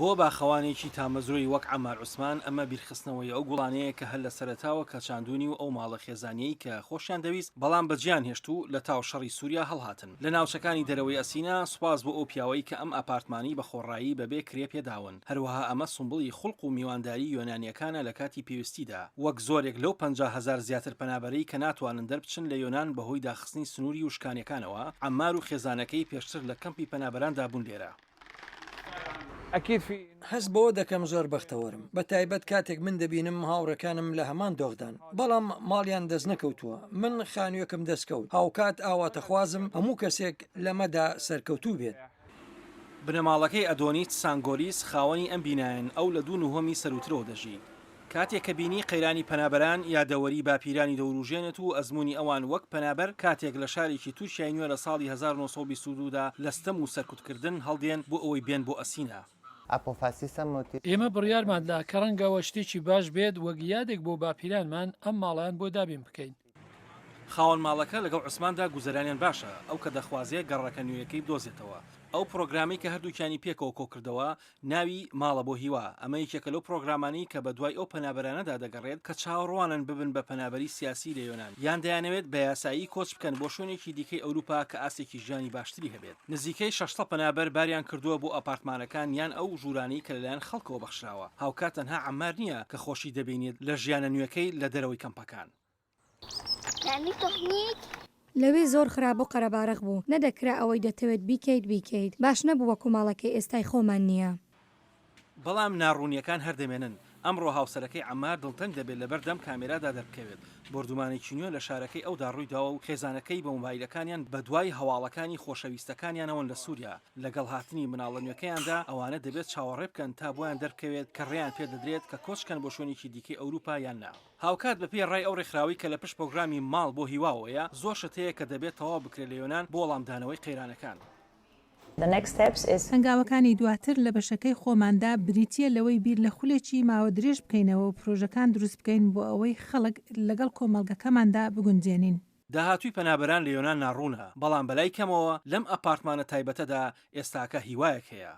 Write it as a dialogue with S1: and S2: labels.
S1: بۆ باخەوانێکی تامەزرۆی وەک عەمار عوسمان، ئەمە بیرخستنەوەی ئەو گوڵانەیە کە هەر لە سەرەتاوە کە چاندوونی و ئەو ماڵە خێزانییەی کە خۆشیان دەویست، بەڵام بەجێیان هێشت و لە تاو شەڕی سووریا هەڵهاتن لە ناوچەکانی دەرەوەی ئەسینا، سوپاس بۆ ئەو پیاوەی کە ئەم ئاپارتمانەی بە خۆڕایی بەبێ کرێ پێداون. هەروەها ئەمە سومبڵی خوڵق و میوانداری یۆنانییەکانە لە کاتی پێویستیدا، وەک زۆرێک لەو 50,000 زیاتر پەنابەرەی کە ناتوانن دەربچن لە یۆنان بەهۆی داخستنی سنووری وشکانیەکانەوە، عەمار و خێزانەکەی پێشتر لە کەمپی پەنابەراندا بوون لێرە.
S2: هەست بەوە دەکەم زۆر بەختەوەرم، بەتایبەت کاتێک من دەبینم هاوڕێکانم لە هەمان دۆخدان، بەڵام ماڵیان دەستنەکەوتووە، من خانوویەکم دەستکەوت، هاوکات ئاواتەخوازم هەموو کەسێک لەمەدا سەرکەوتوو بێت.
S1: بنەماڵەکەی ئەدۆنیس سانگۆلیس خاوەنی ئەم بینایەن، ئەو لە دوو نهۆمی سەرووترەوە دەژی. کاتێک کە بینی قەیرانی پەنابەران یادەوەری باپیرانی دەوروژێنێت و ئەزموونی ئەوان وەک پەنابەر کاتێک لە شارێکی تورکیای نوێ لە ساڵی 1922 دا لە ستەم و سەرکوتکردن هەڵدێن بۆ ئەوەی بێن بۆ ئەسینا.
S3: ئێمە بڕیارمان دا کە ڕەنگە ئەوە شتێکی باش بێت وەک یادێک بۆ باپیرانمان ئەم ماڵەیان بۆ دابین بکەین.
S1: خاوەن ماڵەکە لەگەڵ عوسماندا گوزەرانیان باشە، ئەو کە دەخوازێ گەڕەکە نوێیەکەی بدۆزێتەوە. ئەو پڕۆگرامەی کە هەردووکیانی پێکەوە کۆکردەوە ناوی، ماڵە بۆ هیوا، ئەمە یەکێکە لەو پڕۆگرامانەی کە بەدوای ئەو پەنابەرانەدا دەگەڕێت کە چاوەڕوانن ببن بە پەنابەری سیاسی لە یۆنان یان دەیانەوێت بە یاسایی کۆچ بکەن بۆ شوێنێکی دیکەی ئەوروپا کە ئاستێکی ژیانی باشتری هەبێت. نزیکەی 600 پەنابەر باریان کردووە بۆ ئاپارتمانەکان یان ئەو ژوورانەی کە لەلایەن خەڵکەوە بەخشراوە، هاوکات تەنها عەمار نییە کە خۆشی دەبینێت لە ژیانە نوێکەی لە دەرەوەی کەمپەکان.
S4: لەوێ زۆر خراپ و قەرەبارخ بوو، نەدەکرا ئەوەی دەتەوێت بیکەیت بیکەیت، باش نەبوو وەکو ماڵەکەی ئێستای خۆمان نییە.
S1: بەڵام ناڕوونییەکان هەر دەمێنن، ئەمڕۆ هاوسەرەکەی عەمار دڵتەنگ دەبێت لەبەردەم کامێرادا دەربکەوێت، بۆردومانێکی نوێ لە شارەکەی ئەودا ڕوویداوە و خێزانەکەی بە مۆبایلەکانیان بەدوای هەواڵەکانی خۆشەویستەکانیانەوەن لە سووریا، لەگەڵ هاتنی مناڵە نوێکەیاندا ئەوانە دەبێت چاوەڕێ بکەن تا بۆیان دەربکەوێت کە ڕێیان پێدەدرێت کە کۆچ بکەن بۆ شوێنێکی دیکەی ئەوروپا یان نا. هاوکات بەپێی ڕای ئەو ڕێکخراوەی کە لە پشت پرۆگرامی ماڵ بۆ هیواوەیە، زۆر شت هەیە کە دەبێت تەواو بکرێت لە یۆنان بۆ وەڵامدانەوەی قەیرانەکان.
S5: هەنگاوەکانی دواتر لە بەشەکەی خۆماندا بریتییە لەوەی بیر لە خولێکی ماوە درێژ بکەینەوە و پرۆژەکان دروست بکەین بۆ ئەوەی خەڵک لەگەڵ کۆمەڵگەکەماندا بگونجێنین.
S1: داهاتووی پەنابەران لە یۆنان ناڕوونە، بەڵام بەلای کەمەوە لەم ئەپارتمانە تایبەتەدا ئێستاکە هیوایەک هەیە.